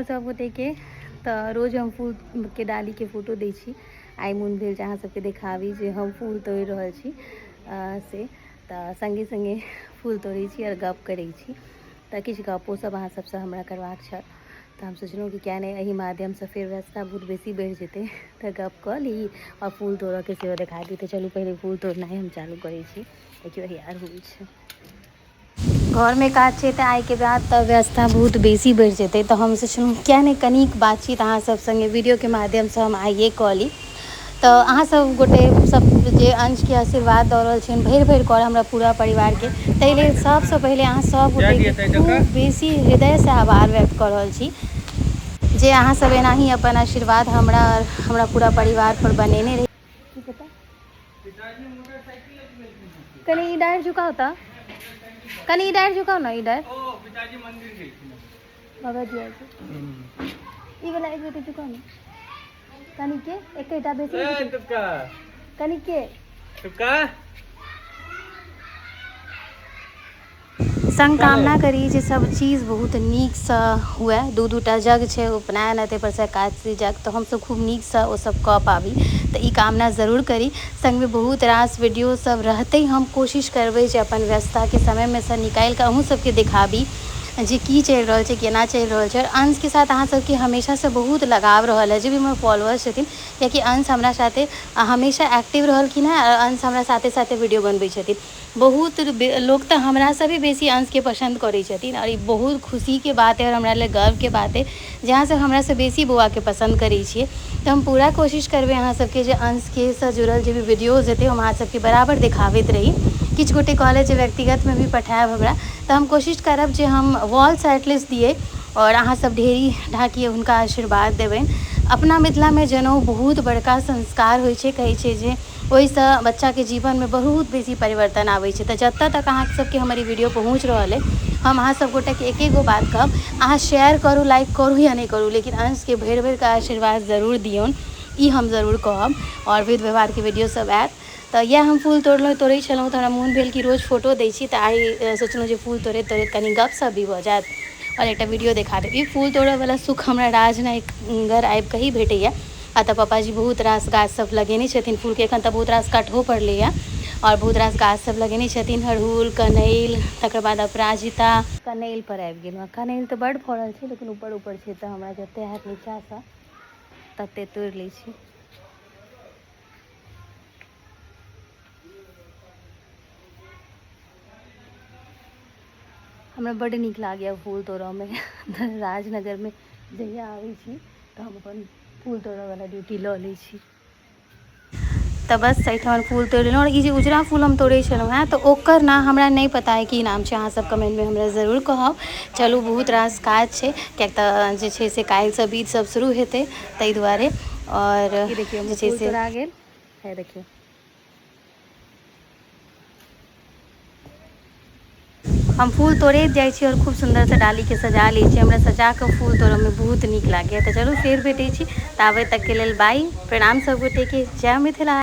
भोर सब गोटेके। तऽ रोज हम फूलके डालीके फोटो दै छी। आइ मोन भेल जे अहाँ सबके देखाबी जे हम फूल तोड़ि रहल छी। से तऽ सङ्गे सङ्गे फूल तोड़ै छी आओर गप करै छी। तऽ किछु गपो सब अहाँ सबसँ हमरा करबाक छल, तऽ हम सोचलहुँ कि किया नहि एहि माध्यमसँ फेर व्यस्तता बहुत बेसी बढ़ि जेतै, तऽ गप कऽ ली आओर फूल तोड़ऽके सेहो देखा दी। तऽ चलू पहिले फूल तोड़नाइ हम चालू करै छी। देखियौ हे अड़हुल छै। घरमे काज छै तऽ आइके बाद तऽ व्यवस्था बहुत बेसी बढ़ि जेतै, तऽ हम सोचलहुँ किया नहि कनिक बातचीत अहाँ सब सङ्गे वीडियोके माध्यमसँ हम आइए कऽ ली। तऽ अहाँ सब गोटे सब जे अंशके आशीर्वाद दऽ रहल छियनि भरि भरि कऽ हमरा पूरा परिवारके, ताहि लेल सबसँ पहिले अहाँ सब गोटेके खूब बेसी हृदयसँ आभार व्यक्त कऽ रहल छी जे अहाँ सब एनाही अपन आशीर्वाद हमरा आओर हमरा पूरा परिवारपर बनेने रही। की पता कनी ई डारि झुकाउ तऽ, कनी ई डारि झुकाउ ने, ई डारि। ओ पिताजी मंदिर गेलखिन। बाबा जी आयल छै। ई वाला एक बेटी झुकाउ ने कनी के, एकेटा बेसी नहि ए झुकेबै। तुक्का कनी के तुक्का संग कामना करी जे सब चीज बहुत नीकसँ हुए। दू दूटा जग छै, उपनयन आ ताहिपर सँ एकादशी जग, तऽ हमसब खूब नीकसँ ओ सब कऽ पाबी, तऽ ई कामना जरूर करी। संगमे बहुत रास वीडियो सब रहतै, हम कोशिश करबै जे अपन व्यस्तताके समयमे सँ निकालि कऽ अहूँ सबके देखाबी जे की चलि रहल छै, केना चलि रहल छै। आओर अंशके साथ अहाँ सबके हमेशासँ बहुत लगाव रहल है, जे भी हमर फॉलोअर्स छथिन, कियाकि अंश हमरा साथे हमेशा एक्टिव रहलखिन हेँ आओर अंश हमरा साथे साथे वीडियो बनबै छथिन। बहुत लोक तऽ हमरासँ भी बेसी अंशके पसन्द करै छथिन आओर ई बहुत खुशीके बात अइ आओर हमरा लेल गर्वके बात अइ जे अहाँ सब हमरासँ बेसी बौआके पसन्द करै छियै। तऽ हम पूरा कोशिश करबै अहाँ सबके जे अंशके सँ जुड़ल जे भी वीडियोज हेतै हम अहाँ सबके बराबर देखाबैत रही। किछु गोटे कहलथि जे व्यक्तिगतमे भी पठायब हमरा, तऽ हम कोशिश करब जे हम वॉलसँ एटलीस्ट दियै आओर अहाँ सब ढेरी ढाकी हुनका आशीर्वाद देबनि। अपना मिथिलामे जनउ बहुत बड़का संस्कार होइ छै, कहै छै जे ओहिसँ बच्चाके जीवनमे बहुत बेसी परिवर्तन आबै छै। तऽ जतऽ तक अहाँ सबके हमर ई वीडियो पहुँच रहल अइ, हम अहाँ सब गोटेके एके गो बात कहब, अहाँ शेयर करू, लाइक करू या नहि करू, लेकिन अंशके भरि भरिके आशीर्वाद जरूर दियौन, ई हम जरूर कहब। आओर विध व्यवहारके वीडियो सब आयत। तऽ इएह हम फूल तोड़लहुँ, तोड़ै छलहुँ तऽ हमरा मोन भेल कि रोज फोटो दै छी, तऽ आइ सोचलहुँ जे फूल तोड़ैत तोड़ैत कनि गपशप भी भऽ जायत आओर एकटा वीडियो देखा देब। ई फूल तोड़ऽवला सुख हमरा राजनगर आबि कऽ ही भेटैए। आ तऽ पापाजी बहुत रास गाछ सब लगेने छथिन फूलके, एखन तऽ बहुत रास कटहो पड़लैए आओर बहुत रास गाछ सब लगेने छथिन, अड़हुल, कनैल, तकर बाद अपराजिता। कनैल पर आबि गेलहुँ। कनैल तऽ बड्ड फड़ल छै लेकिन ऊपर ऊपर छै, तऽ हमरा जते हैत नीचाँसँ तते तोड़ि लै छी। हमरा बड्ड नीक लागैए फूल तोड़ऽमे। राजनगरमे जहिया आबै छी तऽ हम अपन फूल तोड़ऽवला ड्यूटी लऽ लै छी। तऽ बस एहिठाम फूल तोड़ि लेलहुँ। आओर ई जे उजरा फूल हम तोड़ै छलहुँ हेँ तऽ ओकर नाम हमरा नहि पता अइ की नाम छै, अहाँ सब कमेन्टमे हमरा जरूर कहब। चलू बहुत रास काज छै, किएक तऽ जे छै से काल्हिसँ विध सब शुरू हेतै, ताहि दुआरे। आओर ई देखियौ जे छै फूल से तोड़ा गेल है, देखियौ हम फूल तोड़ैत जाइ छी आओर खूब सुन्दरसँ डालीके सजा लै छी। हमरा सजा कऽ फूल तोड़ऽमे बहुत नीक लागैए। तऽ चलू फेर भेटै छी, ताबे तकके लेल बाइ, प्रणाम सब गोटेके, जय मिथिला।